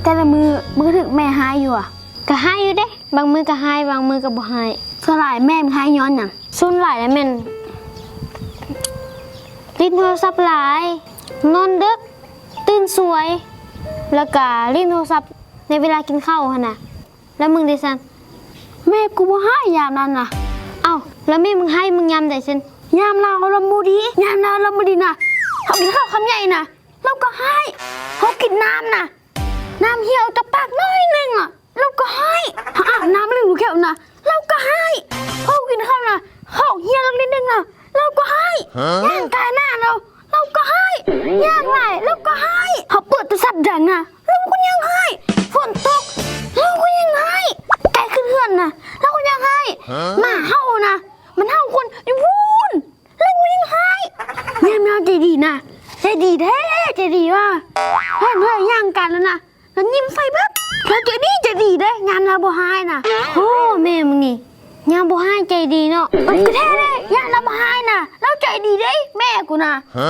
ແຕ່ລະມື້ມຶງກໍຖືກແມ່ຮ້າຍຢູ່ຫວາ? ກໍຮ້າຍຢູ່ເດ້, ບາງມື້ກໍຮ້າຍ ບາງມື້ກໍບໍ່ຮ້າຍ. ສ່ວນຫຼາຍແມ່ມຶງຮ້າຍຍ້ອນຫຍັງ? ສ່ວນຫຼາຍລະແມ່ນຫຼິ້ນໂທລະສັບຫຼາຍ, ນອນດຶກ, ຕື່ນສວຍ, ແລ້ວກໍຫຼິ້ນໂທລະສັບໃນເວລາກິນເຂົ້າຫັ້ນນະ. ແລ້ວມຶງເດຊັ້ນ? ແມ່ກູບໍ່ຮ້າຍຍາມນັ້ນນະ. ເອົ້າ, ແລ້ວແມ່ມຶງຮ້າຍມຶງຍາມໃດຊັ້ນ? ຍາມລາວອາລົມບໍ່ດີ, ຍາມລາວອາລົມບໍ່ດີນະ, ເຮົາກິນເຂົ້າຄຳໃຫຍ່ນະ ລາວກໍຮ້າຍ. ເຮົາກິນນ້ຳນະ, ນ້ຳເຫ່ຍອອກຈາກປາກໜ້ອຍໜຶ່ງນະ ລາວກໍຮ້າຍ. ເຮົາອາບນ້ຳແລ້ວເຫຼືອແຂ້ວນະ ລາວກໍຮ້າຍ. ເຮົາກິນເຂົ້ານະ ເຂົ້າເຫ່ຍລົງນິດໜຶ່ງນະ ລາວກໍຮ້າຍ. ຫະ? ຍ່າງກາຍໜ້າລາວ ລາວກໍຮ້າຍ. ຍ່າງຫຼາຍ ລາວກໍຮ້າຍ. ເຮົາເປີດໂທລະສັບດັງນະ ລາວກໍຍັງຮ້າຍ. ຝົນຕົກ ລາວກໍຍັງຮ້າຍ. ໄກຂຶ້ນເຮືອນນະ ລາວກໍຍັງຮ້າຍ. ຫະ? ໝາເຫົ່ານະ ມັນເຫົ່າຄົນຢູ່ພຸ້ນ ລາວກໍຍັງຮ້າຍ. ຍາມລາວໃຈດີນະ ໃຈດີແທ້ ໃຈດີວ່າ. ເຫັນເພິ່ນຍ່າງກັນແລ້ວນະ ລາວຍິ້ມໃສ່ເບິດ. ລາວໃຈດີ ໃຈດີເດ້ ຍາມລາວບໍ່ຮ້າຍນະ. ໂອ້ ແມ່ມຶງນີ້ ຍາມບໍ່ຮ້າຍໃຈດີເນາະ. ເອີ ກໍແທ້ເດ້ ຍາມລາວບໍ່ຮ້າຍນະ ລາວໃຈດີເດ້ ແມ່ກູນະ. ຫະ?